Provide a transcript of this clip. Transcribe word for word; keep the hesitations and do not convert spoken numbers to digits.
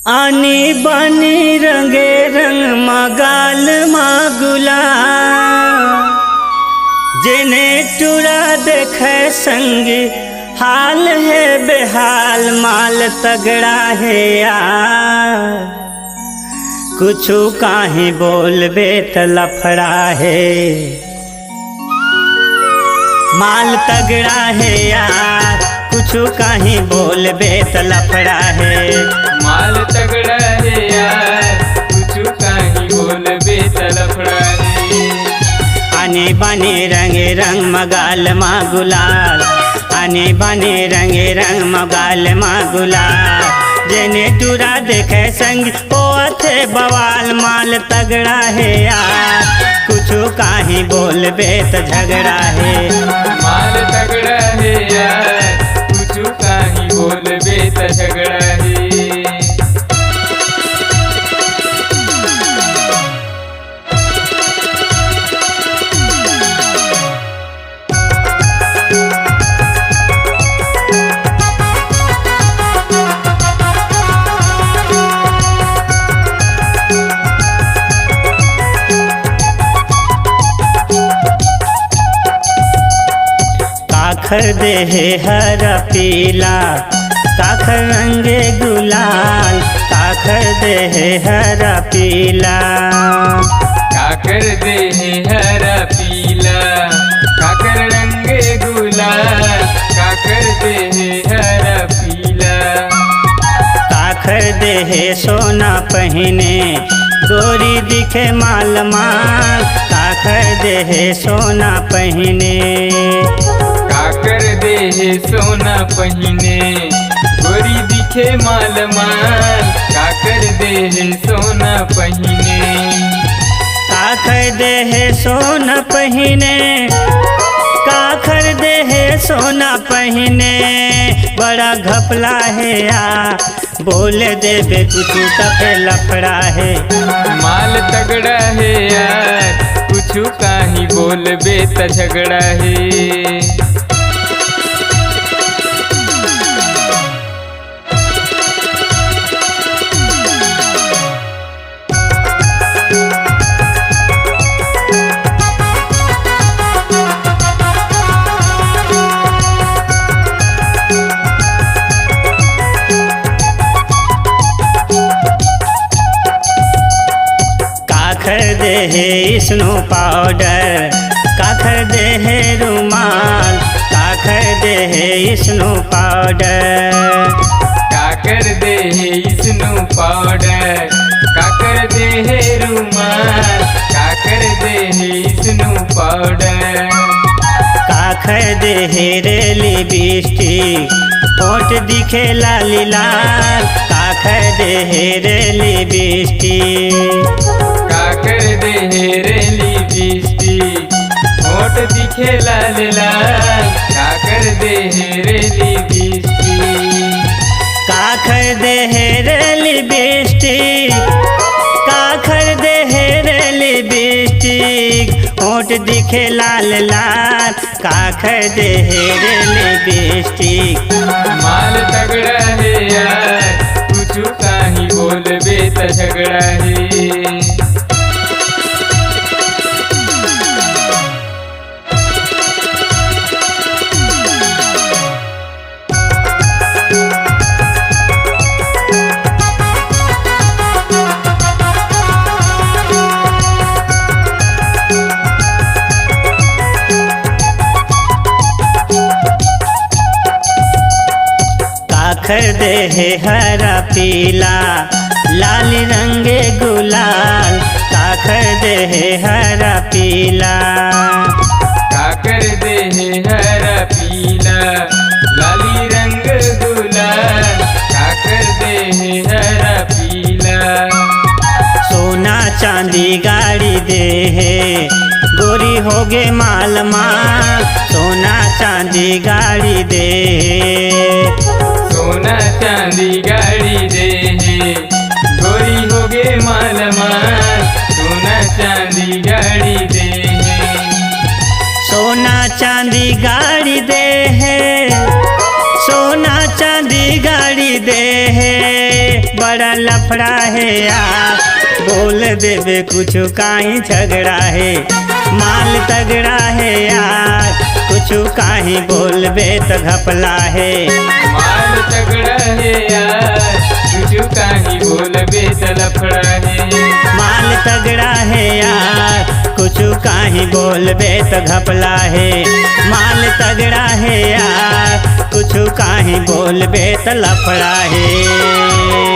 आनी बानी रंगे रंग मा गाल मा गुलाल, जेने टूरा देखे संगी हाल हे बेहाल, माल तगड़ा हे यार। कुछु काहीं बोलबे त लफड़ा हे। माल तगड़ा हे यार, कुछु काहीं बोलबे त लफड़ा हे। माल तगड़ा हे यार, कुछु काहीं बोलबे त लफड़ा हे। आनी बानी रंगे रंग मा गाल मा गुलाल, आनी बानी रंगे रंग मा गाल मा गुलाल, जेने टूरा देखे संग ओ अथे बवाल, माल तगड़ा हे यार, कुछु काहीं बोलबे त झगड़ा हे। माल तगड़ा हे यार, कुछु काहीं बोलबे त झगड़ा हे। काखर देहे हरा पीला, काखर रंगे गुलाल, काखर देहे हरा पीला। काकर देहे हरा पीला, काकर रंगे गुलाल, काकर देहे हरा पीला। काखर देहे सोना पहिने, गोरी दिखे माल माल, काखर देहे सोना पहिने। काकर देहे सोना पहिने, गोरी दिखे माल माल, काकर देहे सोना पहिने। काखर देहे सोना पहिने, काखर देहे सोना पहिने, बड़ा घपला हे यार, बोले देबे कुछु त फेर लफड़ा हे। माल तगड़ा हे यार, कुछु काहीं बोलबे त झगड़ा हे। काखर देहे snow powder, काखर देहे रुमाल, काखर देहे snow powder। काकर देहे snow powder, काकर देहे रुमाल, काकर देहे snow powder। काखर देहे रे लिपस्टिक, होंठ दिखे लाली लाल, काखर देहे रे लिपस्टिक। काकर देहे रे लिपस्टिक, होंठ दिखे लाल लाल, काकर देहे रे लिपस्टिक। काखर देहे रे लिपस्टिक, काखर देहे रे लिपस्टिक, होंठ दिखे लाल लाल, काखर देहे रे लिपस्टिक। माल तगड़ा हे यार, कुछु काहीं बोलबे त झगड़ा हे। काखर देहे हरा पीला, लाली रंगे गुलाल, काखर देहे हरा पीला। काकर देहे हरा पीला, लाली रंग गुलाल, काकर देहे हरा पीला। सोना चांदी गाड़ी देहे, गोरी होगे माल माल, सोना चांदी गाड़ी देहे। सोना चांदी गाड़ी देहे, गोरी होगे माल माल, सोना चांदी गाड़ी देहे। सोना चांदी गाड़ी देहे, सोना चांदी गाड़ी देहे, बड़ा लफड़ा हे यार, बोल देबे कुछु काहीं झगड़ा हे। माल तगड़ा हे यार, कुछु काहीं बोलबे त घपला हे। माल तगड़ा हे यार, कुछु काहीं बोलबे त लफड़ा हे। माल तगड़ा हे यार, कुछु काहीं बोलबे त घपला हे। माल तगड़ा हे यार, कुछु काहीं बोलबे त लफड़ा हे।